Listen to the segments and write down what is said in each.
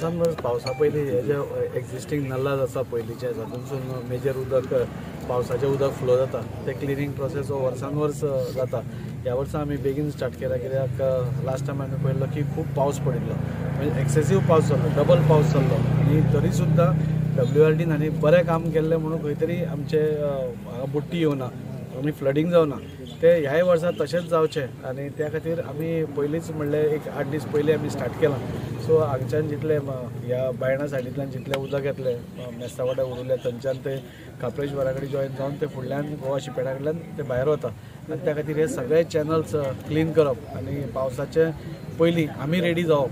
पावसा पयलीं हे जे एक्झिस्टींग नल्लाज आसा पयलींचे तातूंतसून मेजर उदक पावसाचें उदक फ्लो जाता ते क्लिनींग प्रोसेस हो वर्सान वर्स जाता. ह्या वर्सा आमी बेगीन स्टार्ट केला कित्याक लास्ट टायम आमी पळयल्लो की खूब पावस पडिल्लो, म्हणजे एक्सेसीव पावस जाल्लो, डबल पावस जाल्लो आनी तरी सुद्दां WRDन आनी बरें काम केल्लें म्हणून खंय तरी आमचे बुट्टी येवना आनी फ्लडींग जावना. ते ह्याय वर्सा तशेंच जावचें आनी त्या खातीर आमी पयलींच म्हणल्यार एक 8 दीस पयलीं आमी स्टार्ट केलां. सो हांगच्यान जितले ह्या बायणा सायडींतल्यान जितलें उदक येतलें मेस्तावाड्या उरलें थंयच्यान ते खाप्रेश्वरा कडेन जॉयन जावन ते फुडल्यान गोवा शिपेडा कडल्यान ते भायर वता आनी त्या खातीर हे सगळे चॅनल्स क्लीन करप आनी पावसाचे पयलीं आमी रेडी जावप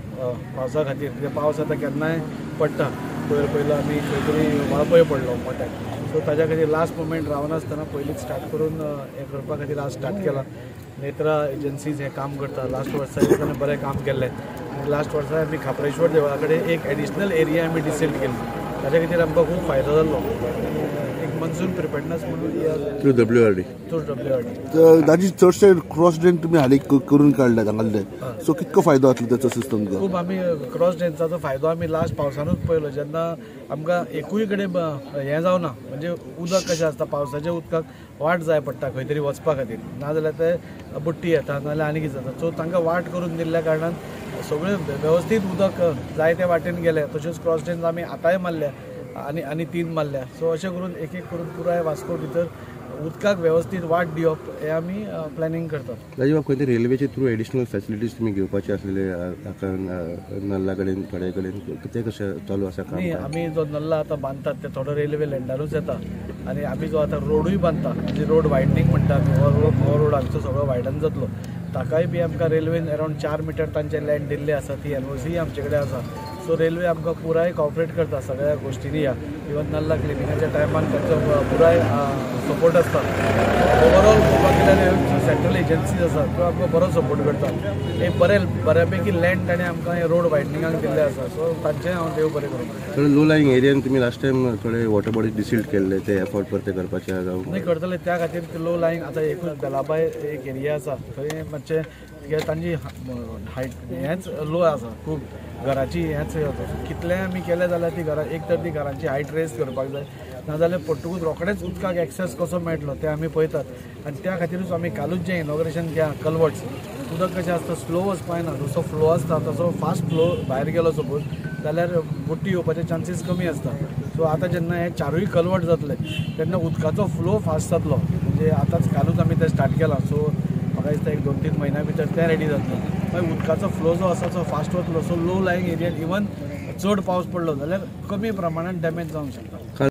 पावसा खातीर. कित्याक पावस आतां केन्नाय पडटा, पयर पयलो आमी खंय तरी वाळपय पडलो मोठ्याक, सो ताज्या खातीर लास्ट मोमेंट रावनासतना पयलींच स्टार्ट करून हें करपा खातीर आज स्टार्ट केलां. नेत्रा एजन्सीज हें काम करता, लास्ट वर्सा ताणें बरें काम केल्लें आनी लास्ट वर्सा आमी खाप्रेश्वर देवळा कडेन एक एडिशनल एरिया आमी डिसिल्ट केली, ताज्या खातीर आमकां खूब फायदो जाल्लो. एक मॉन्सून प्रिपेर्डनस म्हणून थ्रू WRD. Through WRD. दाजी चडशे क्रॉस ड्रेन तुमी हालीं करून काडले हांगासरले, सो कितको फायदो जातलो ताचो सिस्टमचो? खूब आमी क्रॉस ड्रेन्साचो फायदो आमी लास्ट पावसानूच पळयलो, जेन्ना आमकां एकूय कडेन हें जावना, म्हणजे उदक कशें आसता पावसाच्या उदकाक वाट जाय पडटा खंय तरी वचपा खातीर, नाजाल्यार ते बुट्टी येता नाजाल्यार आनी कितें जाता. सो तांकां वाट करून दिल्ल्या कारणान सगळें वेवस्थीत उदक जाय ते वाटेन गेलें. तश्योच क्रॉस ड्रेन्स आमी आतांय मारल्या आनी आनी 3 मारल्या. सो अशें करून एक एक करून पुराय वास्को भितर उदकाक वेवस्थीत वाट दिवप हें आमी प्लॅनिंग करतात. राजीव, खंय तरी रेल्वेचे थ्रू एडिशनल फॅसिलिटीज तुमी घेवपाचे आसलेले नल्ला कडेन थोडे कडेन, ते कशें चालू आसा काम? न्ही, आमी जो नल्ला आतां बांदतात ते थोडो रेल्वे लँडारूच येता आनी आमी जो आतां रोडूय बांदता, म्हणजे रोड वायडनींग म्हणटा, हो रोड आमचो सगळो वायडन जातलो, ताकाय बी आमकां रेल्वेन अरावंड 4 मिटर तांचें लँड दिल्लें आसा, ती NOC आमचे कडेन आसा. सो रेल्वे आमकां पुराय कॉपरेट करता सगळ्या गोश्टींनी. ह्या इवन नल्ला क्लिनिंगाच्या टायमान तांचो पुराय सपोर्ट आसता. ओवरऑल पळोवपाक गेल्यार सेंट्रल एजन्सीज आसा त्यो आमकां बरो सपोर्ट करता. एक बरें बऱ्यापैकी लँड ताणें आमकां हे रोड वायडनिंगाक दिल्लें आसा, सो तांचें हांव देव बरें करूं. थोडे लो लायिंग एरियान तुमी लास्ट टायम थोडे वॉटर बॉडीज डिसिल्ट केल्ले, ते एफोर्ट परते करपाचे आसा? न्ही, करतले. त्या खातीर लो लायिंग आतां एकूच बेलाबाय एक एरिया आसा थंय मातशें कित्याक तांची हायट हेंच लो आसा, खूब घराची हेंच कितलें आमी केलें जाल्यार ती घरां एक तर ती घरांची हायट रेज करपाक जाय, नाजाल्यार पडटकूच रोखडेच उदकाक एक्सेस कसो मेळटलो तें आमी पळयतात. आनी त्या खातीरूच आमी कालूच जें इनॉग्रेशन केलां कलवर्ट्स, उदक कशें आसता स्लो वचपाक जायना, जसो फ्लो आसता तसो फास्ट फ्लो भायर गेलो सपोज जाल्यार बुट्टी येवपाचे चान्सीस कमी आसता. सो आतां जेन्ना हे 4 कलवर्ट जातले तेन्ना उदकाचो फ्लो फास्ट जातलो, म्हणजे आतांच कालूच आमी तें स्टार्ट केलां. सो म्हाका दिसता एक 2-3 म्हयन्या भितर तें रेडी जातलें. मागीर उदकाचो फ्लो जो आसा तो फास्ट वतलो, सो लो लायिंग एरियान इवन चड पावस पडलो जाल्यार कमी प्रमाणान डॅमेज जावंक शकता.